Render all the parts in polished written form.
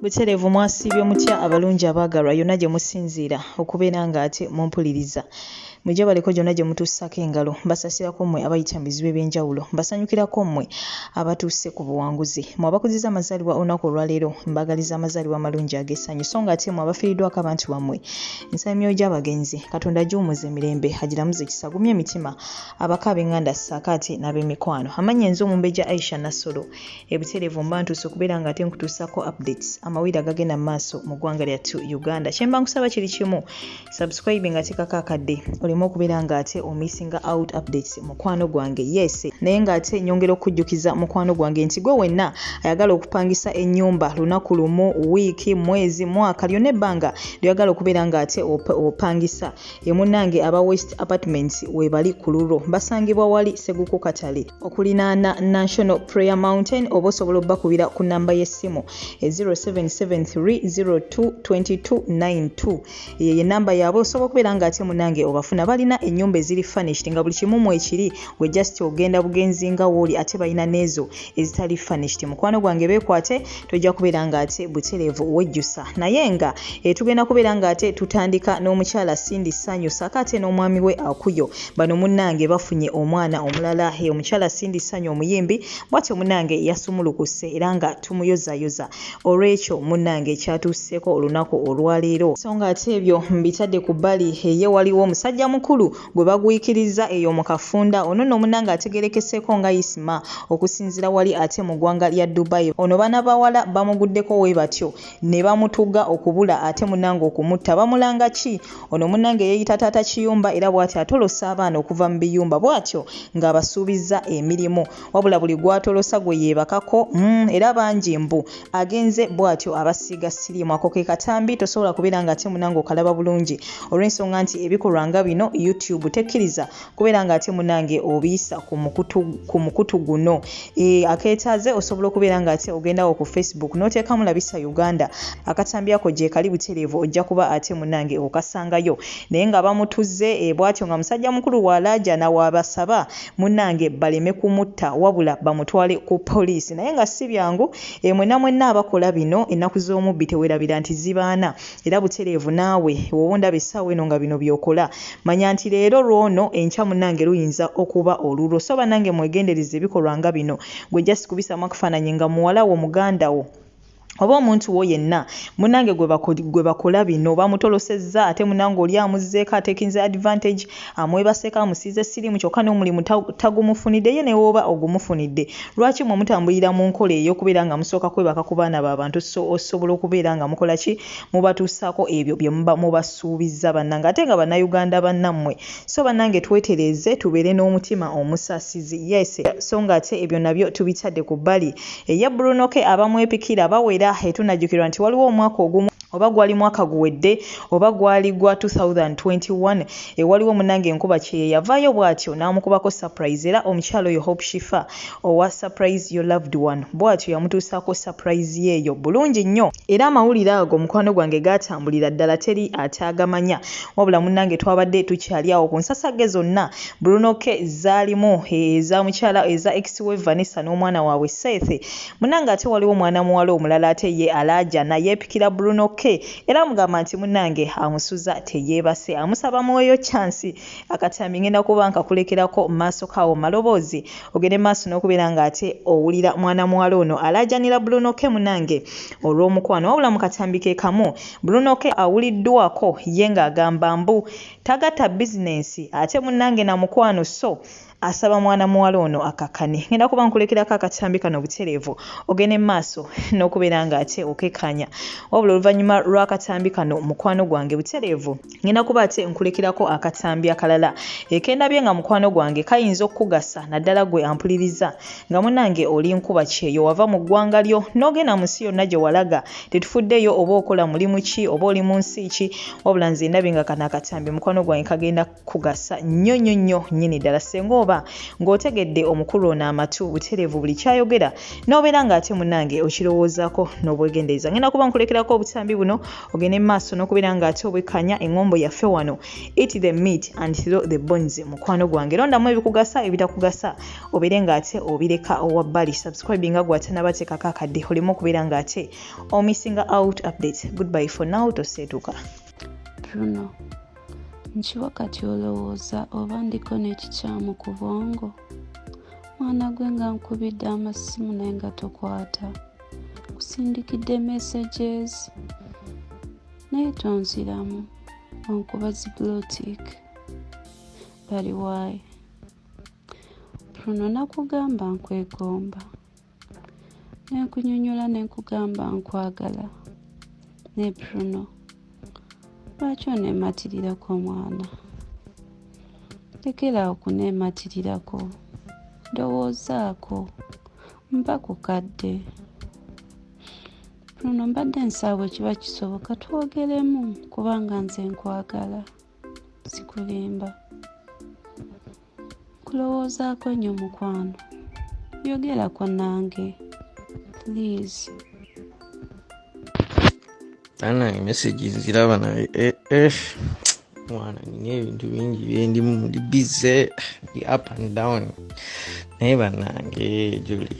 Butereevu mwasiibye mutya abalungi abaagalwa yonna gye musinziira okubeera nga ate mumpuliriza. Mugyebaleko gyonna gye mutuusaako engalo. Mbasaasirako mmwe abayita mu bizibu eby'enjawulo. Mbasanyukirako mmwe abatuuse ku buwanguzi. Mmwe abakuzizza amazaalibwa olunaku olwaleero mbaagaliza amazaalibwa amalungi ag'essanyu. So nga ate mmwe abafiiriddwako abantu bammwe nsaba emyoyo gy'abagenzi Katonda agiwummuze emirembe agiramuze ekisa agumye emitima abako ab'enganda ssaako ate n'ab'emikwano. Amannya nze Omumbejja Aisha Nassolo. Ebutereevu mba ntuuse okubeera nga ate nkutuusaako updates amawulire agagenda mu maaso mu ggwanga lyattu Uganda. Kyemba nkusaba kiri kimu, subscribe nga teekako akadde oleme okubeera nga ate omissinga out updates mukwano gwange. Yes, naye nga ate nyongera okukujjukiza mukwano gwange nti gwe wenna ayagala okupangisa ennyumba lunaku lumu, wiiki, mwezi, mwaka, lyonna ebbanga lyoyagala okubeera nga ate opangisa Ye munnange aba West Apartments weebali ku lulwo. Basangibwa wali Seguku Katale okulinaana National Prayer Mountain oba osobola obbakubira ku nnamba y'essimu 0773022292. Eyo ye nnamba yaabwe osobola okubeera nga ate munnange obafuna. Balina ennyumba eziri furnished nga buli kimu mwekiri gwe just ogenda bugenzi nga wooli ate balina n'ezo ezitali furnished. Mukwano gwange beekwate tojja kubeera nga ate butereevu wejjusa naye nga eh, tugenda kubeera nga ate tutandika n'omukyala Cindy Sanyu ssaako ate n'omwami we Akuyo. Bano munnange bafunye omwana omulala. Eh, omukyala Cindy Sanyu omuyimbi bwatyo munnange yasumulukuse era nga tumuyozayoza olw'ekyo munnange kyatuuseeko olunaku olwaleero. So nga ate ebyo mbitadde ku bbali, eh, ye waliwo omusajja mukulu gwe bagwikirizza eyo mu kafunda. Ono nno munnange ategeerekeseeko nga Isma okusinziira wali ate mu ggwanga lya Dubai. Ono baana bawala bamuguddeko webatyo ne bamutuga okubula ate munnange okumutta. Bamulanga ki? Ono munnange yeeyita taata kiyumba era bw'atyo atolosa abaana okuva mu biyumba bw'atyo ng'abasuubizza emirimu. Wabula buli gw'atolosa gwe yeebakako mm, era bangi mbu agenze bw'atyo abasiiga siriimu. Ako ke katambi tosobola kubeera ng'ate munange okalaba bulungi olw'ensonga nti ebikolwa nga bino YouTube tekkiriza kubeera ng'ate munange obiyisa ku mukutu ku mukutu guno. E, akeetaaze osobola okubeera ng'ate ogendawo ku Facebook n'oteekamu Labisa Uganda akatambi ako gyekali butereevu ojja kuba ate munange okasangayo. Naye nga bamutuze e, bw'atyo nga musajja mukulu w'alaajana w'abasaba munnange baleme kumutta wabula bamutwale ku poliisi naye nga si byangu e, mwenna mwenna abakola bino ennaku z'omubbi tewerabira nti zibaana era butereevu naawe woba ondaba essaawa eno nga bino by'okola manya nti leero lwono enkya munnange luyinza okuba olulwo so bannange mwegendereze ebikolwa nga bino gwe just kubisaamu akafaananyi nga muwala wo muganda wo oba omuntu wo yenna munange gwe bakola bino bamutolosezza ate munange oli amuzzeeko atekinze advantage amwebaseeko amusiize siriimu kyokka n'omulimu tagumufunidde ye newooba ogumufunidde lwaki mwe mutambulira mu nkola ey'okubeera nga musooka kwebaka ku baana ba bantu so osobola okubeera nga mukola ki mubatuusaako ebyo bye muba mubasuubizza bannange ate nga bannayuganda bannammwe so bannange twetereeze tubeere n'omutima omusaasizi yes so nga ate ebyo nabyo tubitadde ku bbali Ye Bruno K abamwepikira bawera etunajjukirwa nti waliwo omwaka ogumu oba gwali mwaka guwedde oba gwali gwa 2021 ewaliwo munange enkuba kyeyo yavaayo bw'atyo n'amukubako surprise era omukyala oyo Hope Shifa owa surprise your loved one bw'atyo yamutuusaako surprise yeeyo bulungi nnyo era amawulire ago mukwano gwange gaatambulira ddala teri ataagamanya wabula munnange twabadde tukyali awo ku nsasagge zonna Bruno K zaalimu eza mukyala eza ex we Vanessa n'omwana waabwe Seth. Munnange ate waliwo mwana muwala omulala ate ye alaajana yeepikira Bruno K era amugamba nti munnange amusuza teyeebase amusaba amuweeyo chance. Akatambi ngenda kuba nkakulekerako maaso kaawo maloboozi ogende maaso n'okubeera ng'ate owulira mwana muwala ono alaajanira Bruno K munnange olw'omukwano. Wabula mu katambi ke kamu Bruno K awuliddwako ye ng'agamba mbu Tagatta bizinensi ate munnange na mukwano so asaba mwana muwala ono akakkane. Ngenda kuba nkulekerako akatambi kano butereevu ogende mu maaso n'okubeera ng'ate okekkaanya. Wabula oluvannyuma lw'akatambi kano mukwano gwange butereevu ngenda kuba ate nkulekerako akatambi akalala ekendabye nga mukwano gwange kayinza okukugasa naddala gwe ampuliriza nga munnange oli nkuba kyeyo wava mu ggwanga lyo n'ogenda mu nsi yonna gye walaga tetufuddeyo oba okola mulimu ki oba oli mu nsi ki wabula nze ndabye nga kano akatambi mukwano gwange kagenda kugasa nnyo nnyo nnyo nnyini ddala senga oba oba ng'otegedde omukulu ono amatu butereevu buli kyayogera n'obeera ng'ate munnange okirowoozaako n'obwegendereza. Ngenda kuba nkulekerako obutambi buno ogende mu maaso n'okubeera ng'ate obwekkanya eŋŋombo yaffe wano eat the meat and throw the bones mukwano gwange londamu ebikugasa ebitakugasa obeere ng'ate obireka owabbali subscribe nga gw'atanabateekako akadde oleme okubeera ng'ate omissinga out updates. Goodbye for now, toseetuka. Bruno, nkiwa kati olowooza oba ndiko n'ekikyamu ku bwongo? Mwana gwe nga nkubidde amasimu naye nga tokwata. Nkusindikidde messages naye tonziramu. Onkuba zi blue tick. But why? Bruno nakugamba nkwegomba. Ne nkunyonnyola ne nkugamba nkwagala. Ne Bruno, lwaki oneematirirako mwana? Lekera awo kuneematirirako. Ndowoozaako. Mpa ku kadde. Bruno mbadde nsaba bwe kiba kisoboka twogeremu kubanga nze nkwagala. Sikulimba. Nkulowoozaako nnyo mukwano. Yogerako nange. Please. Bannange message nziraba naye mwana nina ebintu bingi byendimu, ndi busy, ndi up and down. Naye bannange Julie,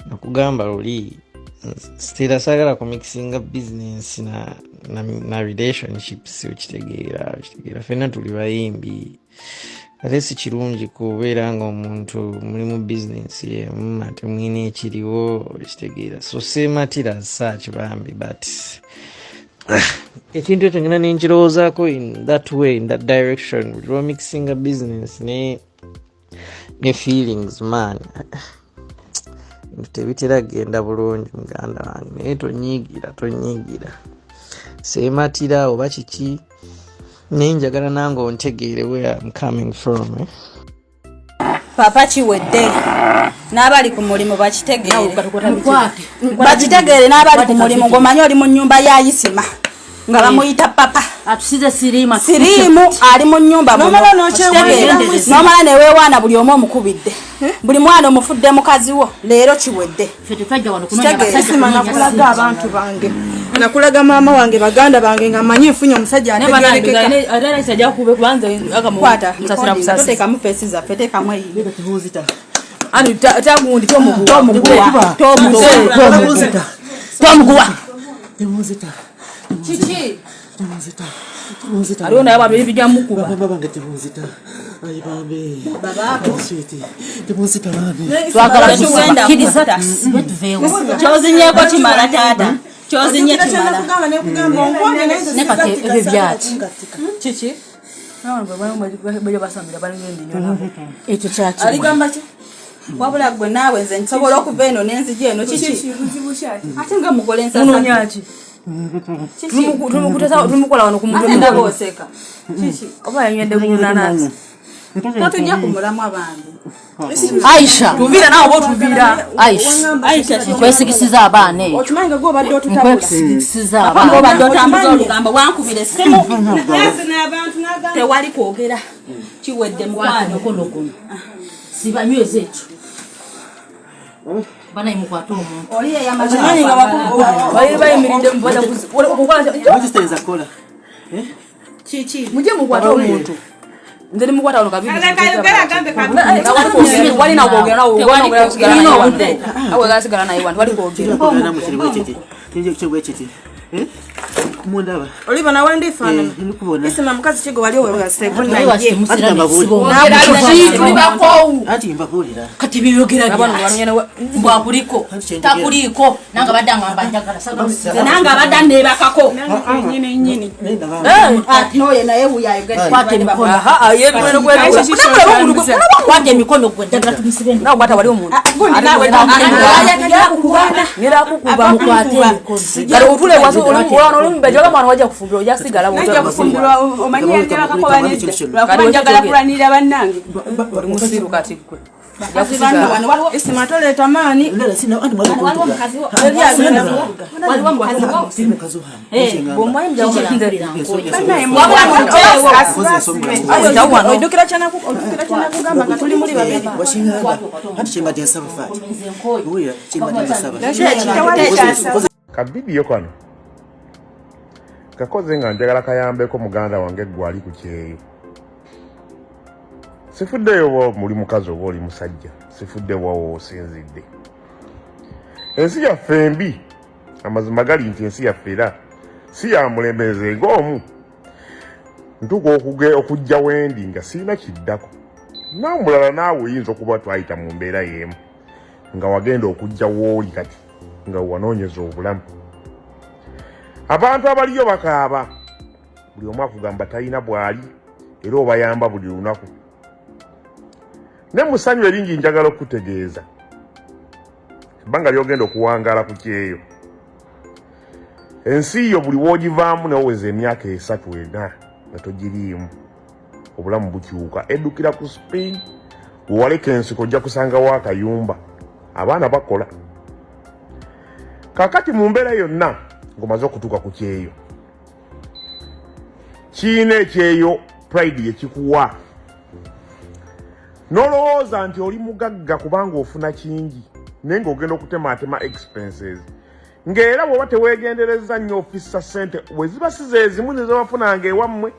nakugamba luli sitera saagala kumixinga business na relationships. Okitegeera ffenna tuli bayimbi, ate si kirungi kubeera nga omuntu muli mu bizinesi emu ate mwina ekiriwo, okitegeera. So seematira as such bambi, but ekintu ekyo ngenda nenkirowoozaako in that way, in that direction. Buli lwomixinga business ne feelings, man, ebintu tebitera kugenda bulungi muganda wange. Naye tonyiigira, tonyiigira, seematira oba kiki, naye njagala nange ontegeere where I'm coming from, eh? Papa kiwedde, n'abali ku mulimu bakitegeere, bakitegeere n'abali ku mulimu ng'omanyi oli mu nnyumba ya Isima nga bamuyita papa. Atusize siriimu. Siriimu ali mu nnyumba muno. N'omala n'okyeweera. Okitegeera? N'omala neweewaana, buli omu omukubidde, buli mwana omufudde mukazi wo. Leero kiwedde. Ffe tetwajja wano kunoonya Kitegeere. basajja, Isima, kunoonya nakulaga ssente. abantu bange, nakulaga maama wange, baganda bange, nga manyi nfunye omusajja ategerekeka. Kwata, toteekamu face zaffe, teekamu eyiyo. Tagundi. Tomuguwa, tomuguwa. Tomuguwa. Kiki? Aliwo naye abantu ebijja mukuba. Twagala Tetugenda kkiriza kutta. tusibe tuveewo. Kyozinyeeko kimala, taata, kyozinye kimala. Nakugamba, nekugamba onkwonge, naye nze Ne kati sigattika, ebyo saagala byaki? kungattika. Kiki? Ekyo kyaki? Aligamba ki? Wabula gwe naawe, nze nsobola okuva eno n'enzija eno. Kiki ate nga mugole ensasa? Munoonyaki? Tumukola wano ku Ate mutwe. ndaba oseka. Kiki? Oba yanywedde gunanasi. Totujja ku mulamwa bambi. Aisha. Tuviira naawe oba otuviira. Aisha. Aisha, kiki? Nkwesigisiza abaana eyo. Okimanyi nga gwe obadde otutabula. Nkwesigisiza Papa, abaana. ng'obadde otambuza olugambo, wankubira essimu. Nasina abantu n'agamba. Tewali kwogera, kiwedde mukwano. Mukono guno sibanyweza ekyo banaye, mukwate omuntu. Oli yeyamaze. Okimanyi nga Bali bayimiridde okukola. Kiki? Mujje mukwate omuntu, nze nimukwata wano kabiri. Aleka agambe. Walina kwogera nawe. Tewali kwogera. Awe sigala naye wano, wali kwogera. Mundaba. Oliva nawe ndifaanana. Ndikubona. Isima mukazi kigo wali owewaseko. Naye wakimusira nesiba. Tulibakoowu. Anti mbabuulira. Kati byeyogera Abano byaki? banonyana. Mbwakuliko takuliiko, nange abadde angamba njagala. Nze nange abadde aneebakako. Nyini nyini. Noyo naye wuyo ayogedde. Kwata emikono. Kwata emikono gwe, ddagala tumusibe. Nawe kwata wali omuntu. Gundi naawe Ngera kukuba. Mukwate emikono. Kale otule wasi olumbejola mwana wajja kufumbirwa, ojja sigala. Najja kufumbirwa, omanyi yanjabakako banedda, lwakuba njagala kulwanirira bannange. Oli musiru kati gwe. Isima toleeta maani. Oidukira kyenakugamba nga tuli muli babiri. Ka vidiyo kano kakoze nga njagala kayambeko muganda wange gwe ali ku kyeyo. Sifuddeyo oba muli mukazi oba oli musajja, sifudde wawo osinzidde. Ensi yaffe embi, amazima gali nti ensi yaffe era si ya mulembe. Nze ng'omu ntuuka okujja wendi nga sirina kiddako, n'omulala naawe oyinza okuba twayita mu mbeera y'emu nga wagenda okujja wooli kati nga wanoonyeza obulamu. Abantu abaliyo bakaaba, buli omu akugamba talina bwali, era obayamba buli lunaku. Ne musanyu eringi njagala okukutegeeza ebbanga lyogenda okuwangaala ku kyeyo, ensi yo buli wogivaamu newoweza emyaka 3 4 nga togiriimu, obulamu bukyuka, eddukira ku speed. Wewaleka ensiko ojja kusangawo akayumba, abaana bakola. Kakati mu mbeera yonna ng'omaze okutuuka ku kyeyo, kiina ekyeyo pride yekikuwa n'olowooza nti oli mugagga kubanga ofuna kingi, naye ng'ogenda okutematema expenses, ng'era bw'oba teweegendereza nnyo ofissa ssente bwe ziba si zeezimu zezewafunanga ewammwe,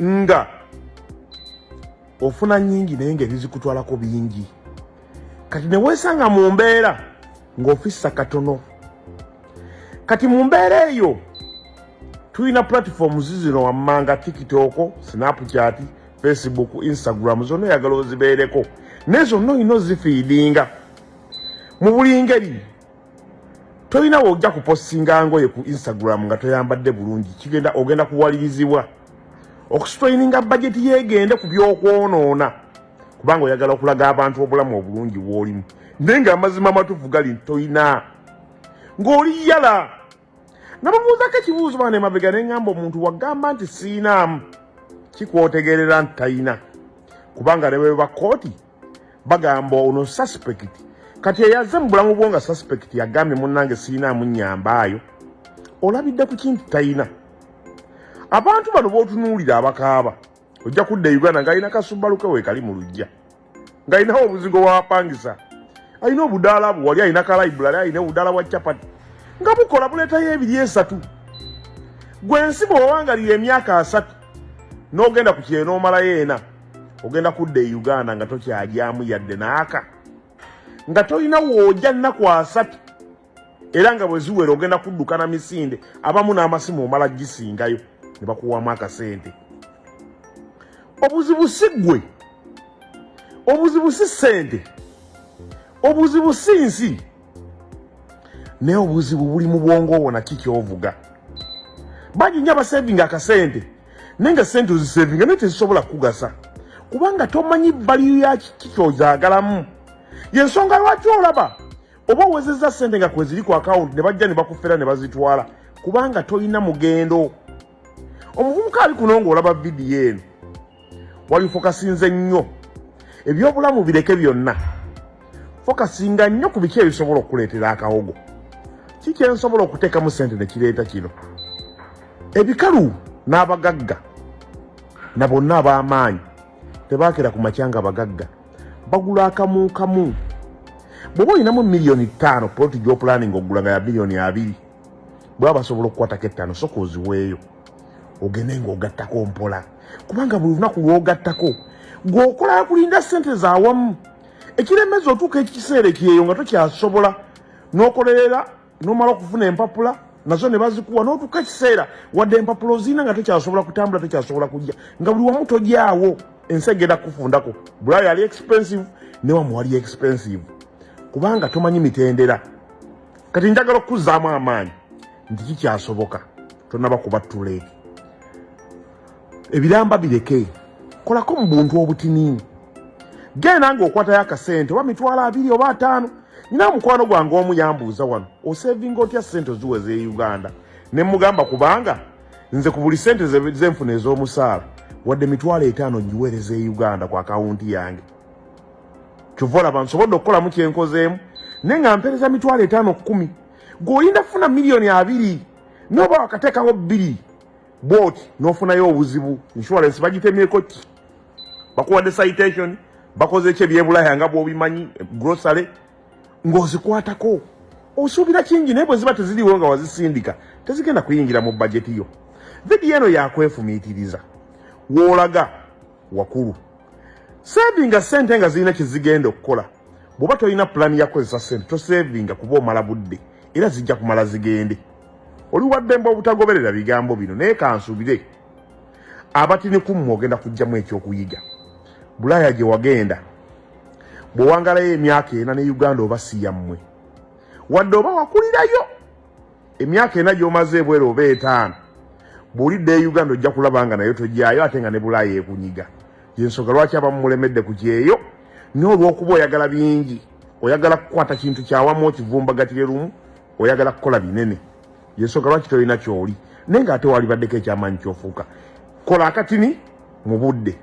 nga ofuna nnyingi naye ng'ebizikutwalako bingi. Kati ne weesanga mu mbeera ng'ofissa katono. Kati mu mbeera eyo tulina platforms zino wammanga: TikTok, Snapchat, Facebook, Instagram, zonna oyagala ozibeereko, naye zonna olina ozifeedinga mu buli ngeri. Tolina wojja kupostinga ngoye ku Instagram nga toyambadde bulungi, kigenda ogenda kuwalirizibwa okustraininga bajeti yegende ku byokwonoona, kubanga oyagala okulaga abantu obulamu obulungi bwolimu, naye nga amazima amatuufu gali nti tolina ng'oli yala. Nababuuzako ekibuuzo bana emabega ne ŋŋamba, omuntu wagamba nti siinaamu, kikwotegerera nti talina, kubanga ne bwe kooti bagamba ono suspect. Kati eyaze mu bulamu bwo nga suspect yagambye, munnange siinaamu, nnyambaayo, olabidde ku kintu talina. Abantu bano b'otunuulira abakaaba, ojja kudda e Uganda ng'alina kasubaluke we kali mu lujja, ng'alinawo obuzigo wapangisa, alina obudaala bwe wali, alina ka library, alina obudaala bwa chapati nga bukola buleetayo 2 3. Gwe ensi bw'owangalira emyaka 30 n'ogenda ku kyeyo n'omalayo 4, ogenda kudda e Uganda nga tokyagyamu yadde naaka, nga tolina woojja nnaku 30, era nga bwe ziwera ogenda kudduka na misinde, abamu n'amasimu omala gisingayo ne bakuwamu akasente. Obuzibu si ggwe, obuzibu si ssente, obuzibu si nsi, naye obuzibu buli mu bwongo obwo naki kyovuga. Bangi nnyo abasevinga akasente, naye nga sente ozisevinga naye tezisobola kukugasa kubanga tomanyi value ya kiki kyozaagalamu. Yensonga lwaki olaba oba owezezza sente nga kweziri ku akawunti, ne bajja ne bakufera ne bazitwala, kubanga tolina mugendo. Omuvubuka ali kuno ng'olaba vidiyo eno, walifokasinze nnyo ebyobulamu, bireke byonna, fokasinga nnyo ku biki ebisobola okukuleetera akawogo. Ki kyensobola okuteekamu sente ne kireeta kino? Ebikalu n'abagagga na bonna ab'amaanyi tebaakera ku makya nga bagagga, bagula akamu kamu. Bw'oba olinamu miliyoni 5, poloti gy'opulaninga okugula nga ya miliyoni 20, bwaba basobola okukwatako 5, soka oziweeyo, ogende ng'ogattako mpola, kubanga buli lunaku lw'ogattako gw'okola kulinda ssente zaawamu. Ekiremeza otuuka ekiseera ekyeyo nga tokyasobola n'okolerera, n'omala okufuna empapula nazo ne bazikuwa, n'otuuka ekiseera wadde empapula ozirina nga tokyasobola kutambula, tokyasobola kujja, nga buli wamu tojaawo. Ensi egenda kukufundako. Bulaaya ali expensive, ne wamu wali expensive, kubanga tomanyi mitendera. Kati njagala okuzzaamu amaanyi nti kikyasoboka, tonaba kuba too late. Ebiramba bireke, kolako mu buntu obutini, genda ng'okwatayo akasente oba 20,000 oba 50. Nina mukwano gwange omu yambuuza wano, osevinga otya sente oziweza e Uganda? Ne mugamba, kubanga nze ku buli sente zenfuna ez'omusaala Wadde 50,000 ngiweereza e Uganda ku akawunti yange. Kyova olaba nsobodde okukolamu kyenkozeemu, naye nga mpeereza 50,000 10. Gweoyinda kufuna 20 million noba wakateekawo 2 bwoti n'ofunayo obuzibu. Insurance bagitemyeko ki? Bakuwadde citation, bakoze ki? Ebyebulaya nga bw'obimanyi, grocery ng'ozikwatako osuubira kingi, naye bwe ziba teziriiwo nga wazisindika, tezigenda kuyingira mu bajeti yo. Vidiyo eno yakwefumiitiriza w'olaga wakulu. Sevinga sente nga zirina kyezigenda okukola. Bw'oba tolina pulani ya kukozesa sente, tosevinga, kuba omala budde era zijja kumala zigende. Oli waddembe obutagoberera bigambo bino, naye kansuubire abatini kummwe ogenda kugjamu ekyokuyiga. Bulaaya gye wagenda bw'owangalayo emyaka 4 ne Uganda oba si yammwe, wadde oba wakulirayo emyaka 4 gy'omaze ebweru oba 5, bw'olidde e Uganda ojja kulaba nga nayo tojyayo, ate nga ne Bulaaya ekunyiga. Yensonga lwaki abamu mulemedde ku kyeyo, naye olw'okuba oyagala bingi, oyagala kukwata kintu kyawamu okivumbagatire lumu, oyagala kukola binene. Yensonga lwaki tolina kyoli, naye ng'ate walibaddeko ekyamaanyi kyofuuka. Kola akatini mu budde.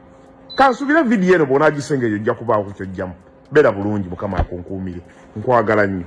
Kansubire vidiyo eno bw'onaagisenga eyo ojja kubaako kyojjamu. Beera bulungi, Mukama akunkuumire, nkwagala nnyo.